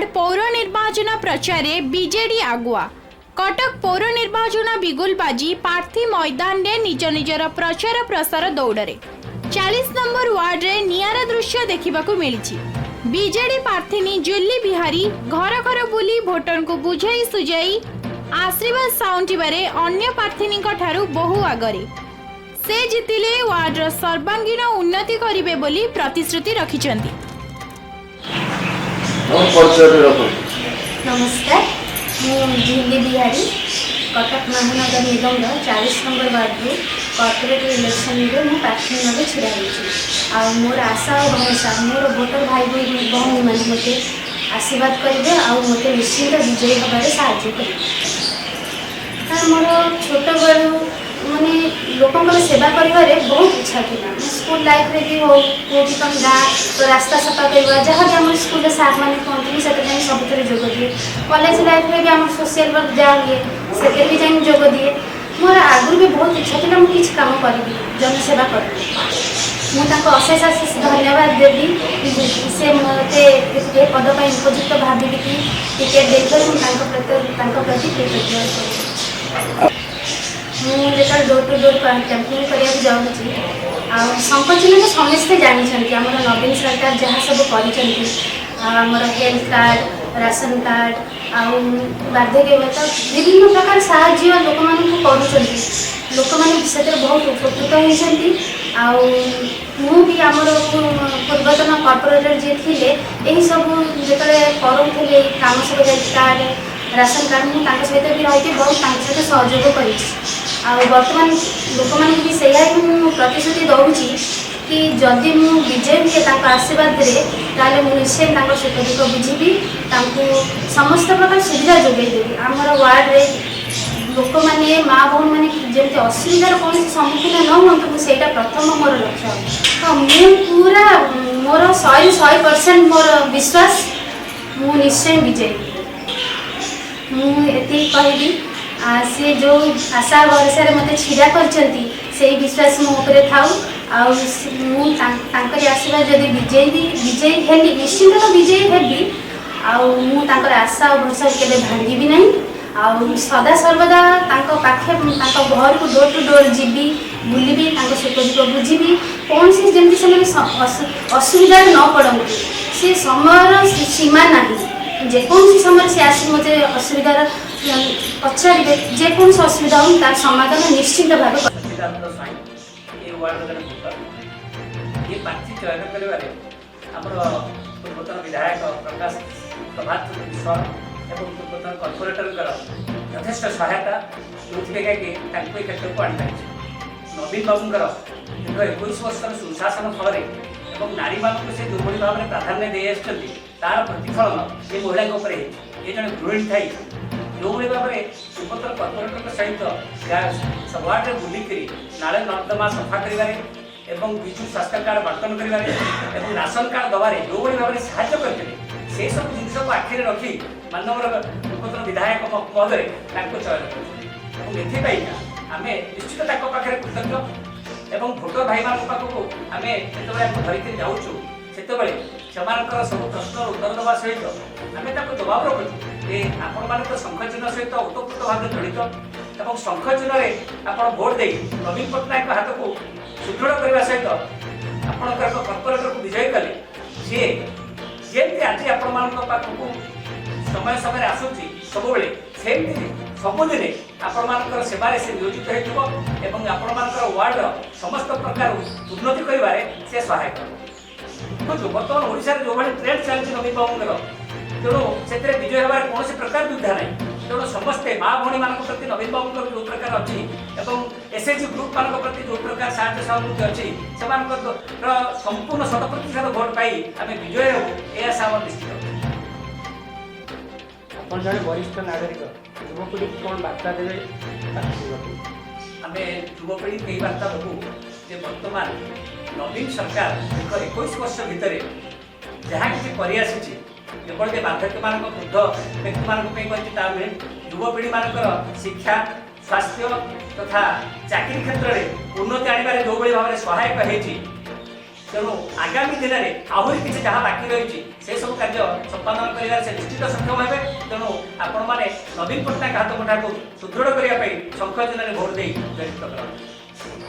Ward ପୌର ନିର୍ବାଚନ ପ୍ରଚାରରେ ବିଜେଡି ଆଗୁଆ। କଟକ ପୌର ନିର୍ବାଚନ ବିଗୁଲ ବାଜି ପ୍ରାର୍ଥୀ ମଇଦାନରେ ନିଜ ନିଜର ପ୍ରଚାର ପ୍ରସାର ଦୌଡ଼ରେ। 40 ନମ୍ବର ୱାର୍ଡରେ ନିଆରା ଦୃଶ୍ୟ ଦେଖିବାକୁ ମିଳିଛି। ବିଜେଡି ପ୍ରାର୍ଥିନୀ ଜୁଲି ବିହାରୀ ଘର ଘର ବୁଲି ଭୋଟରଙ୍କୁ ବୁଝାଇ ସୁଝାଇ ଆଶୀର୍ବାଦ ସାଉଣ୍ଟିବାରେ ଅନ୍ୟ ପ୍ରାର୍ଥିନୀଙ୍କ ଠାରୁ ବହୁ ଆଗରେ। ସେ ଜିତିଲେ ୱାର୍ଡର ସର୍ବାଙ୍ଗୀନ ଉନ୍ନତି କରିବେ ବୋଲି ପ୍ରତିଶ୍ରୁତି ରଖିଛନ୍ତି। ମୋ ପରିଚୟଟି ରଖନ୍ତୁ। ନମସ୍କାର, ମୁଁ ଝିଲି ବିହାରୀ, କଟକ ମହାନଗର ନିଗମର 40 ନମ୍ବର ୱାର୍ଡ଼ରୁ କର୍ପୋରେଟର ଇଲେକ୍ସନରେ ମୁଁ ପ୍ରାର୍ଥୀ ଭାବେ ଛିଡ଼ା ହୋଇଛି। ଆଉ ମୋର ଆଶା ଓ ଭରସା, ମୋର ଭୋଟର ଭାଇ ଭଉଣୀମାନେ ମୋତେ ଆଶୀର୍ବାଦ କରିବେ ଆଉ ମୋତେ ନିଶ୍ଚିନ୍ତ ବିଜୟୀ ହେବାରେ ସାହାଯ୍ୟ କରିବେ। କାରଣ ମୋର ଛୋଟବେଳୁ ମାନେ ଲୋକଙ୍କର ସେବା କରିବାରେ ବହୁତ ଇଚ୍ଛା ଥିଲା। ମୁଁ ସ୍କୁଲ ଲାଇଫ୍ରେ ବି ହଉ, କେଉଁଠି କ'ଣ ଗାଁ ରାସ୍ତା ସଫା କରିବା, ଯାହା ବି ଆମର ସ୍କୁଲରେ ସାର୍ମାନେ କୁହନ୍ତି, ମୁଁ ସେଥିରେ ଯାଇ ସବୁଥିରେ ଯୋଗ ଦିଏ। କଲେଜ ଲାଇଫ୍ରେ ବି ଆମର ସୋସିଆଲ ୱାର୍କ ଯାହା ହୁଏ, ସେଥିରେ ବି ଯାଇ ଯୋଗ ଦିଏ। ମୋର ଆଗରୁ ବି ବହୁତ ଇଚ୍ଛା ଥିଲା, ମୁଁ କିଛି କାମ କରିବି, ଜନସେବା କରିବି। ମୁଁ ତାଙ୍କୁ ଅଶେଷ ଅଶେଷ ଧନ୍ୟବାଦ ଦେବି। ସେ ମୋତେ ଏ ପଦ ପାଇଁ ଉପଯୁକ୍ତ ଭାବିକି ଟିକେଟ୍ ଦେଇଥିବାରୁ ମୁଁ ତାଙ୍କ ପ୍ରତି କୃତଜ୍ଞ। ମୁଁ ଯେତେବେଳେ ଡୋର୍ ଟୁ ଡୋର୍ କ୍ୟାମ୍ପେନିଂ କରିବାକୁ ଯାଉଛି, ଆଉ ଶଙ୍ଖଚିହ୍ନ ତ ସମସ୍ତେ ଜାଣିଛନ୍ତି, ଆମର ନବୀନ ସରକାର ଯାହା ସବୁ କରିଛନ୍ତି, ଆଉ ଆମର ହେଲ୍ଥ କାର୍ଡ଼, ରାସନ କାର୍ଡ଼ ଆଉ ବାର୍ଦ୍ଧକ୍ୟ ଭତ୍ତା, ବିଭିନ୍ନ ପ୍ରକାର ସାହାଯ୍ୟ ଲୋକମାନଙ୍କୁ କରୁଛନ୍ତି। ଲୋକମାନେ ସେଥିରେ ବହୁତ ଉପକୃତ ହୋଇଛନ୍ତି। ଆଉ ମୁଁ ବି ଆମର ପୂର୍ବତନ କର୍ପୋରେଟର ଯିଏ ଥିଲେ, ଏହିସବୁ ଯେତେବେଳେ କରଉଥିଲେ, ଏଇ କାମ ସବୁ, ହେଲ୍ଥ କାର୍ଡ଼, ରାସନ କାର୍ଡ଼, ମୁଁ ତାଙ୍କ ସହିତ ବି ରହିକି ବହୁତ ତାଙ୍କ ସହିତ ସହଯୋଗ କରିଛି। ଆଉ ବର୍ତ୍ତମାନ ଲୋକମାନଙ୍କୁ ବି ସେଇଆ ହିଁ ମୁଁ ପ୍ରତିଶ୍ରୁତି ଦେଉଛି କି ଯଦି ମୁଁ ବିଜୟୀ ହୁଏ ତାଙ୍କ ଆଶୀର୍ବାଦରେ, ତାହେଲେ ମୁଁ ନିଶ୍ଚୟ ତାଙ୍କ ସୁଖ ଦୁଃଖ ବୁଝିବି, ତାଙ୍କୁ ସମସ୍ତ ପ୍ରକାର ସୁବିଧା ଯୋଗାଇ ଦେବି। ଆମର ୱାର୍ଡ଼ରେ ଲୋକମାନେ, ମା ଭଉଣୀମାନେ ଯେମିତି ଅସୁବିଧାର କୌଣସି ସମ୍ମୁଖୀନ ନ ହୁଅନ୍ତୁ, ମୁଁ ସେଇଟା ପ୍ରଥମ ମୋର ଲକ୍ଷ୍ୟ। ହଁ, ମୁଁ ପୁରା ମୋର 100ରୁ 100% ମୋର ବିଶ୍ୱାସ, ମୁଁ ନିଶ୍ଚୟ ବିଜୟୀ। ମୁଁ ଏତିକି କହିବି, ସେ ଯେଉଁ ଆଶା ଭରସାରେ ମୋତେ ଛିଡ଼ା କରିଛନ୍ତି, ସେଇ ବିଶ୍ୱାସ ମୋ ଉପରେ ଥାଉ। ଆଉ ମୁଁ ତାଙ୍କରି ଆଶୀର୍ବାଦ ଯଦି ବିଜୟୀ ହେଲି, ନିଶ୍ଚିନ୍ତ ତ ବିଜୟୀ ହେବି। ଆଉ ମୁଁ ତାଙ୍କର ଆଶା ଆଉ ଭରସାକୁ କେବେ ଭାଙ୍ଗିବି ନାହିଁ। ଆଉ ସଦା ସର୍ବଦା ତାଙ୍କ ପାଖେ, ତାଙ୍କ ଘରକୁ ଡୋର୍ ଟୁ ଡୋର୍ ଯିବି, ବୁଲିବି, ତାଙ୍କ ସୁଖ ଦୁଃଖ ବୁଝିବି। କୌଣସି ଯେମିତି ସେମାନେ ଅସୁବିଧାରେ ନ ପଡ଼ନ୍ତୁ। ସେ ସମୟର ସୀମା ନାହିଁ, ଯେକୌଣସି ସମୟରେ ସେ ଆସି ମୋତେ ଅସୁବିଧାର ପଚାରିବେ, ଯେକୌଣସି ଅସୁବିଧା ହଉ, ତାର ସମାଧାନ ନିଶ୍ଚିନ୍ତ ଭାବେ କରିବି। ସଚ୍ଚିଦାନନ୍ଦ ସ୍ୱାଇଁ, ଏ ୱାର୍ଡ଼ର ଜଣେ ଭୋଟର। ଏ ପ୍ରାର୍ଥୀ ଚୟନ କରିବାରେ ଆମର ପୂର୍ବତନ ବିଧାୟକ ପ୍ରକାଶ ପ୍ରଭାତ ଚନ୍ଦ୍ର ବିଶ୍ୱାଳ ଏବଂ ପୂର୍ବତନ କର୍ପୋରେଟରଙ୍କର ଯଥେଷ୍ଟ ସହାୟତା, ଯେଉଁଥିପାଇଁ କି ତାଙ୍କୁ ଏ କ୍ଷେତ୍ରକୁ ଆଣିପାରିଛି। ନବୀନ ବାବୁଙ୍କର ଦୀର୍ଘ 21 ବର୍ଷର ସୁଶାସନ ଫଳରେ ଏବଂ ନାରୀମାନଙ୍କୁ ସେ ଯେଉଁଭଳି ଭାବରେ ପ୍ରାଧାନ୍ୟ ଦେଇ ଆସିଛନ୍ତି, ତାର ପ୍ରତିଫଳନ ଏ ମହିଳାଙ୍କ ଉପରେ ହେଇଛି। ଏ ଜଣେ ଗୃହିଣୀ ଥାଇ ଯେଉଁଭଳି ଭାବରେ ପୂର୍ବତନ କର୍ପୋରେଟରଙ୍କ ସହିତ ୱାର୍ଡ଼ରେ ବୁଲିକିରି ନାଳ ନର୍ଦ୍ଦମା ସଫା କରିବାରେ ଏବଂ ବିଜୁ ସ୍ୱାସ୍ଥ୍ୟ କାର୍ଡ଼ ବଣ୍ଟନ କରିବାରେ ଏବଂ ରାସନ କାର୍ଡ଼ ଦେବାରେ ଯେଉଁଭଳି ଭାବରେ ସାହାଯ୍ୟ କରିଛନ୍ତି, ସେସବୁ ଜିନିଷକୁ ଆଖିରେ ରଖି ମାନ୍ୟବର ପୂର୍ବତନ ବିଧାୟକ ମହୋଦୟ ତାଙ୍କୁ ଚୟନ କରିଛନ୍ତି ଏବଂ ଏଥିପାଇଁକା ଆମେ ନିଶ୍ଚିତ ତାଙ୍କ ପାଖରେ କୃତଜ୍ଞ। ଏବଂ ଭୋଟର ଭାଇମାନଙ୍କ ପାଖକୁ ଆମେ ଯେତେବେଳେ ଆମେ ଧରିକିରି ଯାଉଛୁ, ସେତେବେଳେ ସେମାନଙ୍କର ସବୁ ପ୍ରଶ୍ନର ଉତ୍ତର ଦେବା ସହିତ ଆମେ ତାକୁ ଜବାବ ରଖୁଛୁ ଯେ ଆପଣମାନଙ୍କ ଶଙ୍ଖ ଚିହ୍ନ ସହିତ ଓତପ୍ରୋତ ଭାବରେ ଜଡ଼ିତ ଏବଂ ଶଙ୍ଖ ଚିହ୍ନରେ ଆପଣ ଭୋଟ ଦେଇ ନବୀନ ପଟ୍ଟନାୟକଙ୍କ ହାତକୁ ସୁଦୃଢ଼ କରିବା ସହିତ ଆପଣଙ୍କର ଏକ କର୍ପୋରେଟରକୁ ବିଜୟୀ କଲେ, ସିଏ ଯେମିତି ଆଜି ଆପଣମାନଙ୍କ ପାଖକୁ ସମୟ ସମୟରେ ଆସୁଛି ସବୁବେଳେ, ସେମିତି ସବୁଦିନେ ଆପଣମାନଙ୍କର ସେବାରେ ସେ ନିୟୋଜିତ ହେଇଥିବ ଏବଂ ଆପଣମାନଙ୍କର ୱାର୍ଡ଼ର ସମସ୍ତ ପ୍ରକାର ଉନ୍ନତି କରିବାରେ ସେ ସହାୟକ ହେବ। ଦେଖନ୍ତୁ, ବର୍ତ୍ତମାନ ଓଡ଼ିଶାରେ ଯେଉଁଭଳି ଟ୍ରେଣ୍ଡ ଚାଲିଛି ନବୀନ ବାବୁଙ୍କର, ତେଣୁ ସେଥିରେ ବିଜୟ ହେବାରେ କୌଣସି ପ୍ରକାର ଦ୍ୱିଧା ନାହିଁ। ତେଣୁ ସମସ୍ତେ ମା ଭଉଣୀମାନଙ୍କ ପ୍ରତି ନବୀନ ବାବୁଙ୍କର ଯେଉଁ ପ୍ରକାର ଅଛି ଏବଂ ଏସ୍ଏଚଜି ଗ୍ରୁପମାନଙ୍କ ପ୍ରତି ଯେଉଁ ପ୍ରକାର ସାହାଯ୍ୟ ସହାନୁଭୂତି ଅଛି, ସେମାନଙ୍କର ସମ୍ପୂର୍ଣ୍ଣ 100% ଭୋଟ ପାଇ ଆମେ ବିଜୟ ହେବୁ, ଏ ଆଶା ଆମର ନିଶ୍ଚିତ। ଆପଣ ଜଣେ ବରିଷ୍ଠ ନାଗରିକ, ଯୁବପିଢ଼ିକୁ କ'ଣ ବାର୍ତ୍ତା ଦେବେ ପ୍ରାର୍ଥୀଙ୍କ ପାଇଁ? ଆମେ ଯୁବପିଢ଼ି ଏହି ବାର୍ତ୍ତା ଦେବୁ ଯେ ବର୍ତ୍ତମାନ ନବୀନ ସରକାର ଦୀର୍ଘ 21 ବର୍ଷ ଭିତରେ ଯାହା କିଛି କରିଆସିଛି, କେବଳ ଯେ ବାର୍ଦ୍ଧକ୍ୟମାନଙ୍କ, ବୃଦ୍ଧ ବ୍ୟକ୍ତିମାନଙ୍କ ପାଇଁ କରିଛି ତା ନୁହେଁ, ଯୁବପିଢ଼ିମାନଙ୍କର ଶିକ୍ଷା, ସ୍ୱାସ୍ଥ୍ୟ ତଥା ଚାକିରି କ୍ଷେତ୍ରରେ ଉନ୍ନତି ଆଣିବାରେ ଯେଉଁଭଳି ଭାବରେ ସହାୟକ ହେଇଛି। ତେଣୁ ଆଗାମୀ ଦିନରେ ଆହୁରି କିଛି ଯାହା ବାକି ରହିଛି, ସେସବୁ କାର୍ଯ୍ୟ ସମ୍ପାଦନ କରିବାରେ ସେ ନିଶ୍ଚିତ ସକ୍ଷମ ହେବେ। ତେଣୁ ଆପଣମାନେ ନବୀନ ପଟ୍ଟନାୟକ ହାତମୁଠାକୁ ସୁଦୃଢ଼ କରିବା ପାଇଁ ଶଙ୍ଖ ଚିହ୍ନରେ ଭୋଟ ଦେଇ ଜୟଯୁକ୍ତ କରନ୍ତୁ।